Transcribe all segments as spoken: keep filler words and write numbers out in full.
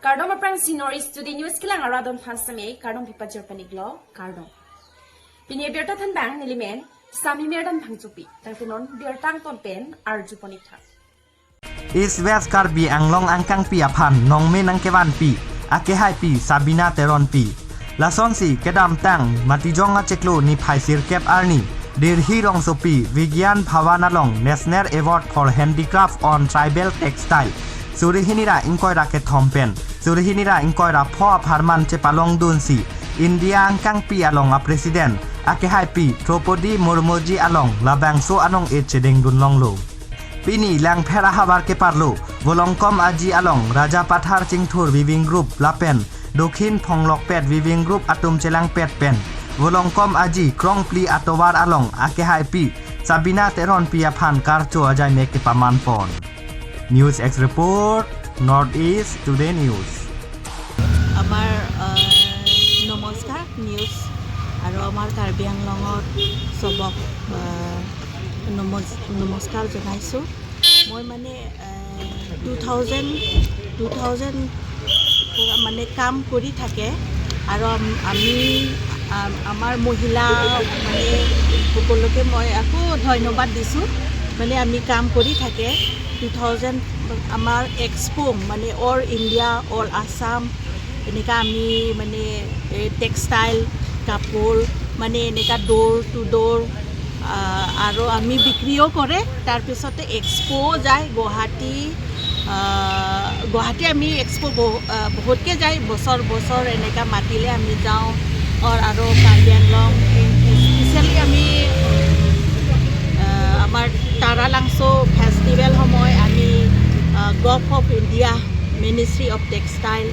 Kardom aphrangsi North East Today News kelang arat atum aphan seme kardom pipajor panik lo, kardom. Pini abirta thanbang nelimen Sami Merdan Phangchopi, tangte non birta angton pen arju pon ik tha. East West Karbi Anglong angkangpi aphan nongme nangkevanpi, akehaipi Sabina Teronpi. Lasonsi kedamtang Matijong achiklo niphai sirkep arni, Delhi rongsopi Vigyan Bhawan along National Award for Handicraft on Tribal Textile suri hini ra ingkoi ra kethom pen suri hini ra ingkoi ra pho apharman chepalongdunsi, India angkangpi along a President akehaipi Droupadi Murmu ji along labangso anong-e chedengdun longlo. Pini Langpher ahavar keparlo Volongkom Aji along Rajapathar Chingthur Weaving Group lapen Dokhin Phonglokpet Weaving Group atum chelangpet pen Volongkom Aji Krongpli atovar along akehaipi Sabina Teronpi aphan karcho ajai me kepaman pon. News X Report, North East Today News. আমাৰ, আহ, নমস্কাৰ নিউজ আৰু আমাৰ কাৰ্বি আংলঙৰ চবক, আহ, নমস-, নমস্কাৰ জনাইছোঁ। মই মানে, আহ, টু থাউজেণ্ড, টু থাউজেণ্ড পৰা মানে কাম কৰি থাকে আৰু আম-, আমি, আম-, আমাৰ মহিলা মানে সকলোকে মই আকৌ ধন্যবাদ দিছোঁ। মানে আমি কাম কৰি থাকে টু থাউজেণ্ড আমাৰ এক্সপো মানে অল ইণ্ডিয়া, অল আছাম, এনেকা আমি মানে, এ, টেক্সটাইল, কাপোৰ, মানে এনেকা ড'ৰ টু ড'ৰ, আ, আৰু আমি বিক্ৰীও কৰে। তাৰ পিছতে এক্সপো যায় গুৱাহাটী, আ, গুৱাহাটী আমি এক্সপো বহু-, আ, বহুতকে যায়, বছৰ বছৰ এনেকা মাতিলে আমি যাওঁ। অৰ আৰু কাৰ্বি আংলং, স্পেচিয়েলি আমি, আ, আমাৰ তাৰালাংচ' ফেষ্টিভেল সময় আমি, আ, gov of India, ministry of textile,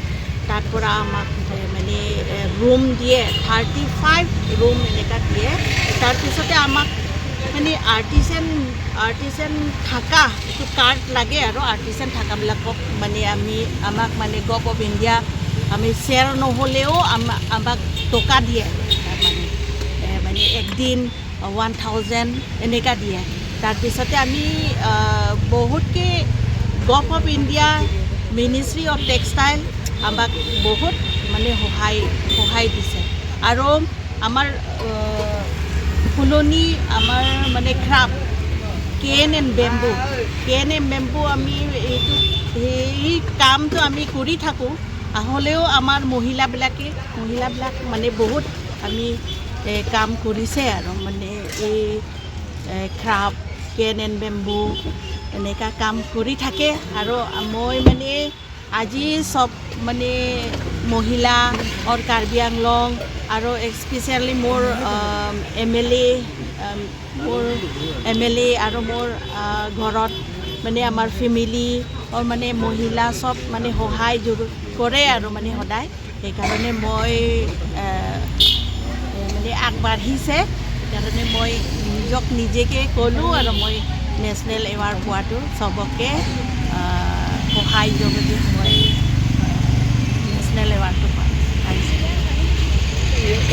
তাৰ পৰা আমাক, এ, মানে, এ, ৰুম দিয়ে, থাৰ্টি ফাইভ ৰুম এনেকা দিয়ে। তাৰপিছতে আমাক মানে আৰ্টিচান, আৰ্টিচান থাকা এইটো কাৰ্ড লাগে আৰু আৰ্টিচান থাকাবিলাকক মানে আমি, আমাক মানে গভ অফ ইণ্ডিয়া আমি শ্বেয়াৰ নহ'লেও আমা-, আমাক টকা দিয়ে, তাৰমানে, এ, মানে একদিন ওৱান থাউজেণ্ড এনেকা দিয়ে। তাৰপিছতে আমি, আহ, বহুতকে gov of India, ministry of textile আমাক বহুত মানে সহায়, সহায় দিছে। আৰু আমাৰ, আহ, ফুলনি, আমাৰ মানে ক্ৰাফ্ট, কেন এণ্ড বেম্বু, কেন এণ্ড বেম্বু আমি এইটো, এই কামটো আমি কৰি থাকোঁ। হ'লেও আমাৰ মহিলাবিলাকে, মহিলাবিলাক মানে বহুত আমি, এ, কাম কৰিছে আৰু মানে এই, এ, ক্ৰাফ্ট, কেন এণ্ড বেম্বু এনেকা কাম কৰি থাকে। আৰু মই মানে আজি চব মানে মহিলা অৰ কাৰ্বি আংলং আৰু স্পেচিয়েলি মোৰ, আম, এম এল এ, আম, মোৰ এম এল এ আৰু মোৰ, আ, ঘৰত মানে আমাৰ ফেমিলি অৰ মানে মহিলা চব মানে সহায় জৰু-, কৰে আৰু মানে সদায়। সেইকাৰণে মই, আ, এ, মানে আগবাঢ়িছে, সেইকাৰণে মই নিজক নিজকে ক'লোঁ আৰু মই নেশ্যনেল এৱাৰ্ড পোৱাটো চবকে, আ, সহায় যোগেদি মই, আ, নেশ্যনেল এৱাৰ্ডটো পা-, পাইছোঁ।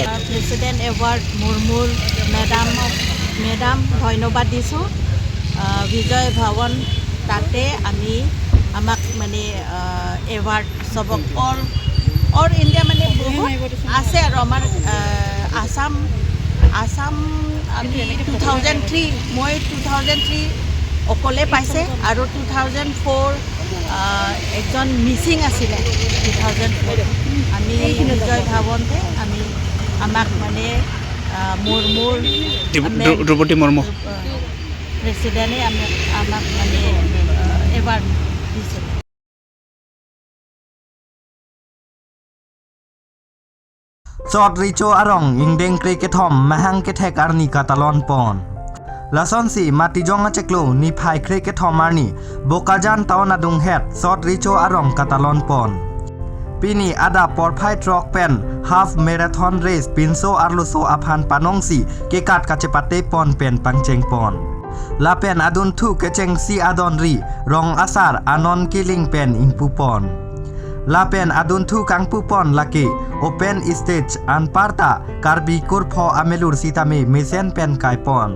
আ, প্ৰেচিডেণ্ট এৱাৰ্ড মুৰ্মুৰ মেডামক, মেডাম ধন্যবাদ দিছোঁ। আ, বিজয় ভৱন তাতে আমি, আমাক মানে, আ, এৱাৰ্ড চবক অল, অল ইণ্ডিয়া মানে বহুত আছে আৰু আমাৰ, আহ, আছাম, আছাম আমি টু থাউজেণ্ড থ্ৰী, মই টু থাউজেণ্ড থ্ৰী অকলে পাইছে আৰু টু থাউজেণ্ড ফ'ৰ, আহ, একজন মিচিং আছিলে টু থাউজেণ্ড ফ'ৰ। আমি বিজয় ভৱনতে আমি, আমাক মানে, আহ, মুৰ্মুৰ, দ্ৰৌ-, মেম-, দ্ৰৌপদী মুৰ্মু। আহ, প্ৰেচিডেণ্টে আমাক, আমাক মানে, আহ, এৱাৰ্ড দিছিলে। Sot Recho arong ingdeng kre kethom mahang kethek arni katalon pon. Lasonsi Matijong achiklo niphai kre kethom arni Bokajan town adunghet Sot Recho arong katalon pon. Pini adap porphai throk pen half marathon race pinso arloso aphan panongsi kekat kachepate pon pen pangcheng pon. Lapen adunthu kechengsi adonri rong asar anon kiling pen ingpu pon. Lapen adunthu kangpu pon lake open stage anparta Karbi kurpho amelur sitame mesen pen kai pon.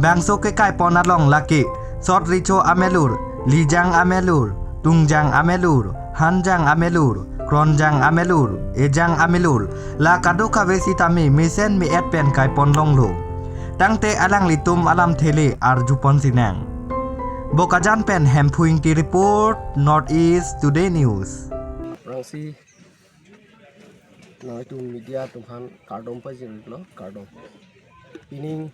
Bangso kekai pon along lake Sot Recho amelur, Lijang amelur, Tungjang amelur, Hanjang amelur, kronjang amelur, ejang amelur, la kadokave sitame mesen me-et pen kaipon longlo. Tangte alanglitum alamthe le arjupon sinang. Bokajan pen Hemphu Ingti report, North East Today News. Rangsi nangtum media atum aphan kardom pajirlo, kardom. Pining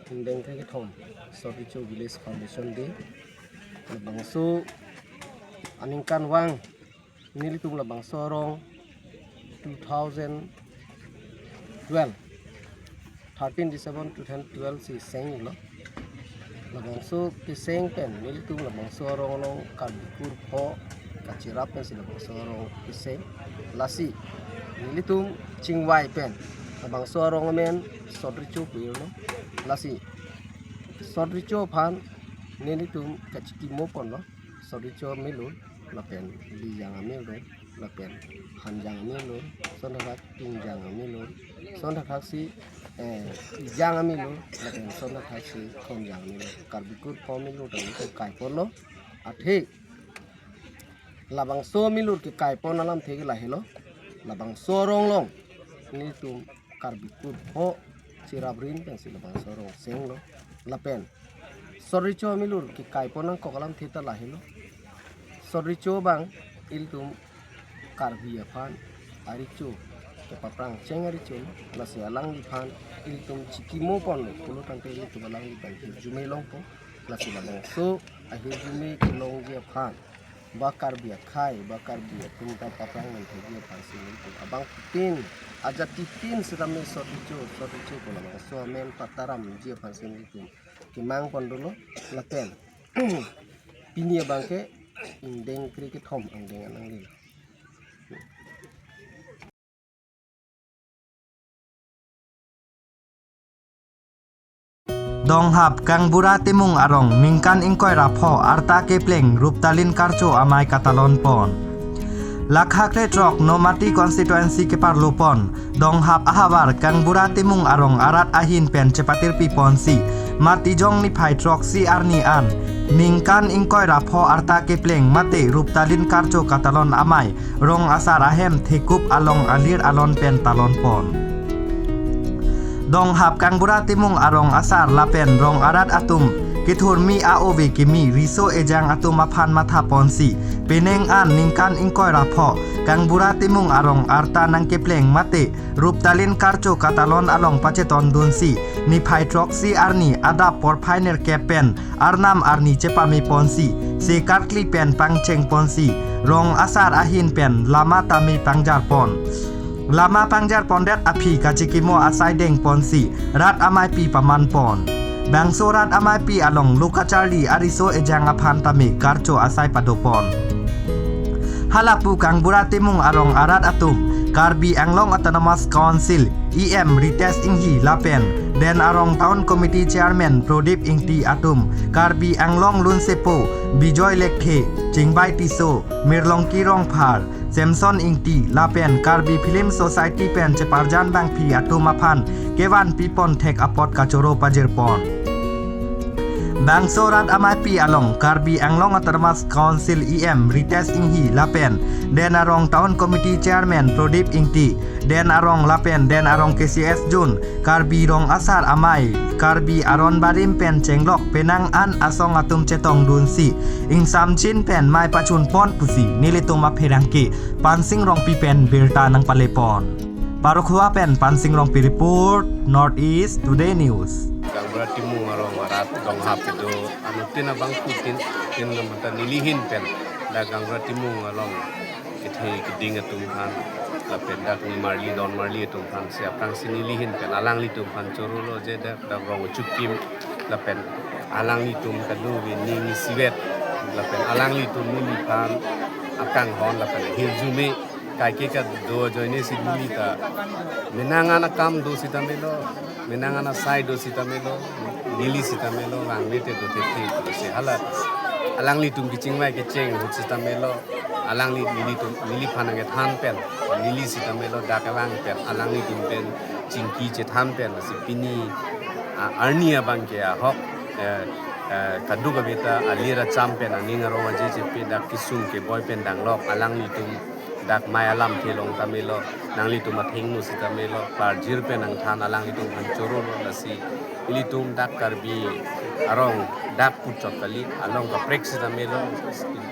ingdeng kethom Sot Recho Village Foundation Day. Labangso aningkan vang nelitum labangso arong two thousand twelve, thirteen December two thousand twelve si senglo. Labangso keseng pen nelitum labangso arong along Karbi kurpho kachirap pensi labangso arong keseng. Lasi nelitum chingvai pen labangso arong amen Sot Recho pu-irlo. Lasi Sot Recho aphan nelitum kachikimo ponlo. Sot Recho amelur, lapen Bijang amelur, lapen Hanjang amelur, sonthakthak Tungjang amelur, sonthakthak si, eh, Ijang amelur, lapen sonthakthak si Kronjang amelur. Karbi kurpho amelur tame kekaiponlo. Athe labangso amelur kekaipon alamthe ke lahelo. Labangso arong along nelitum Karbi kurpho chirap rin pensi labangso arong senglo. Lapen Sot Recho amelur kekaipon nangkok alamthe ta lahelo. Sot Recho abang ilitum Karbi aphan arecho kepaprang cheng arecho, lasi alangliphan ilitum chikimo ponlo pulo tangte ilitum alangliphan hirjume longpo. Lasi labangso ahirjume kelongji aphan ba Karbi akhei, ba Karbi atum ta paprang nangthekji aphansi nelitum abangphutin, ajatitin sitame Sot Recho, Sot Recho pu labangso amen pataramji aphansi nelitum kemang pon dolo. Lapen pini abangke ingdeng kre kethom angdeng anang le. Donghap Kangbura Timung arong ningkan ingkoi ra pho arta kepleng Ruptalin Karcho amei katalon pon. Lakha kre throk Nomati constituency keparlo pon Donghap ahavar Kangbura Timung arong arat ahin pen chepatirpi ponsi Matijong niphai throksi arni an ningkan ingkoi ra pho arta kepleng mate Ruptalin Karcho katalon amei rong asar ahem thekup along alir alon pen talon pon. Donghap Kangbura Timung arong asar lapen rong arat atum kethurmi a-ove kimi riso ejang atum aphan matha ponsi penang an ningkan ingkoi ra pho Kangbura Timung arong arta nangkepleng mate Ruptalin Karcho katalon along pachetondunsi niphai throksi arni adap porphai nerkep pen arnam arni chepame ponsi, se karkli pen pangcheng ponsi, rong asar ahin pen lama tame pangjar pon. Lama pangjar pondet aphi kachikimo asai deng ponsi, rat ameipi paman pon. Bangso rat ameipi along lo kacharli ariso ejang aphan tame karcho asai pado pon. Halapu Kangbura Timung arong arat atum, Karbi Anglong Autonomous Council, E M Ritesh Enghi lapen Den Arong Town Committee Chairman Prodip Ingti atum, Karbi Anglong Lunsepo, Bijoy Lekthe, Chingbai Tisso, Mirlongki Rongphar, Samson Ingti, lapen Karbi Film Society pen cheparjan bangphi atum aphan kevanpi pon thek apot kachoro pajir pon. Bangso rat ameipi along Karbi Anglong Autonomous Council E M Ritesh Enghi lapen Den Arong Town Committee Chairman Prodip Ingti, Den Arong lapen Den Arong K C S Jun, Karbi rong asar amei, Karbi aron barim pen chenglok penang an asong atum chetongdunsi, ingsamjin pen mei pachun pon pusi nelitum apherangke Pansing Rongpi pen birta nangpale pon. Parokhowa pen Pansing Rongpi report, North East Today News. Kangbura Timung arong arat Donghap kedo anuttin abangphutin tin namata nelihin pen dak Kangbura Timung along kethe keding atum aphan lapen dak nimarli donmarli atum aphan si aphrangsi nelihin pen alanglitum aphan chorolo je dak dak rong chukim lapen alanglitum kadokave ning isivet lapen alanglitum neliphan akanghon lapen hirjume kaike kado ajoine si neli ta menang an akam do sitame lo, menang an asai do sitame lo, neli sitame lo, vangve te dothekthe pusi hala alanglitum kechingvai kecheng ahut sitame lo, alangli nelitum neliphan nangkethan pen, neli sitame lo, dak kevang pen alanglitum pen chingki chethan pen si pini, ah, arni abangke ahok, eh, Eh, kadokave ta alir acham pen aning arong aje chepe dak kesung keboi pen danglok alanglitum dak mei alamthe along ta melo, nanglitum athengno sita melo, parjir pen nangthan alanglitum aphan chorolo. Lasi ilitum dak Karbi arong dak puchot kali, along kaprek sita melo,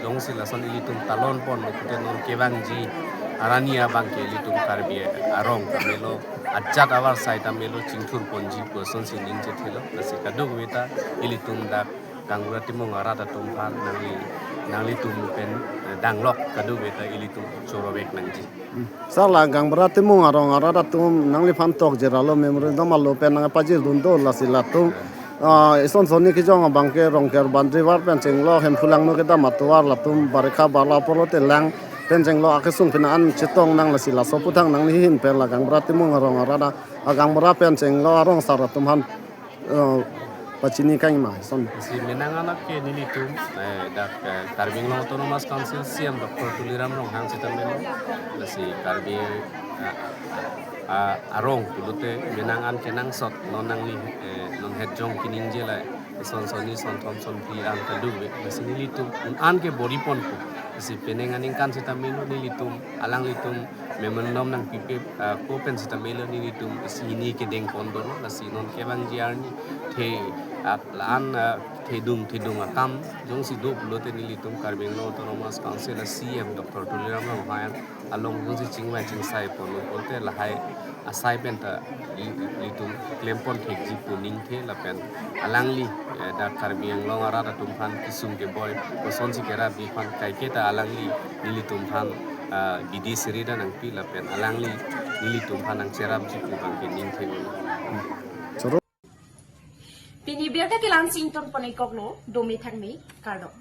jongsi lason ilitum talon ponlo pute non kevangji arni abang ke ilitum Karbi arong ta melo, ajat avarsai ta melo, chingthur ponji pu asonsi ningje thelo. Lasi kadokave ta ilitum dak Gaonbura Timung arat atum aphan nangli, nanglitum pen, eh, danglok kadokave ta ilitum chorovek nangji. Sir, la Gaonbura Timung arong arat atum nangliphan tokjir alo memorandum alo pen nangpajirdun do, lasi latum, ah, ison sonni kejong abang ke Rongker boundary wall pen chenglok, Hemphu Langno kedam atovar, latum Barekha barla apor lote lang pen chenglok akesung pina an chetong nang, lasi laso aphuthak nangli ahin pen la Gaonbura Timung arong arat a, a Gaonbura pen chenglok arong asar atum aphan, eh, pachini kangma ison. Lasi menang anak ke nelitum, eh, dak, eh, Karbi Anglong Autonomous Council C E M Doctor Tuliram Ronghang sita melo. Lasi Karbi, eh, ah, arong pulote menang an kenangsot, non nangli, eh, non hetjong keningje la, son sonni, son thom, son phli an kadokave. Lasi nelitum un an ke bor-i ponpo. Lasi penang aningkan sita melo, nelitum alanglitum memorandum nangpipe, ah, ko pen sita melo, nelitum isi hini kedeng pon dolo. Lasi non kevangji arni the, ah, la-an, ah, thedung thedung akam jongsi do pulote nelitum Karbi Anglong Autonomous Council a C E M Doctor Tuliram Ronghang along jongsi chingvai chingsai ponlo pulote lahai asai pen ta li-, litum klem pon thekji pu ningthe lapen alangli, eh, dak Karbi Anglong arat atum aphan kesung keboi kosonsi kerapji aphan kaike ta alangli nelitum aphan, ah, bidi siri ta nangpi lapen alangli nelitum aphan nangcherapji pu abang ke ningthe ulo. Pini birta kelang si ington pon-iklo, dome thakme, kardom.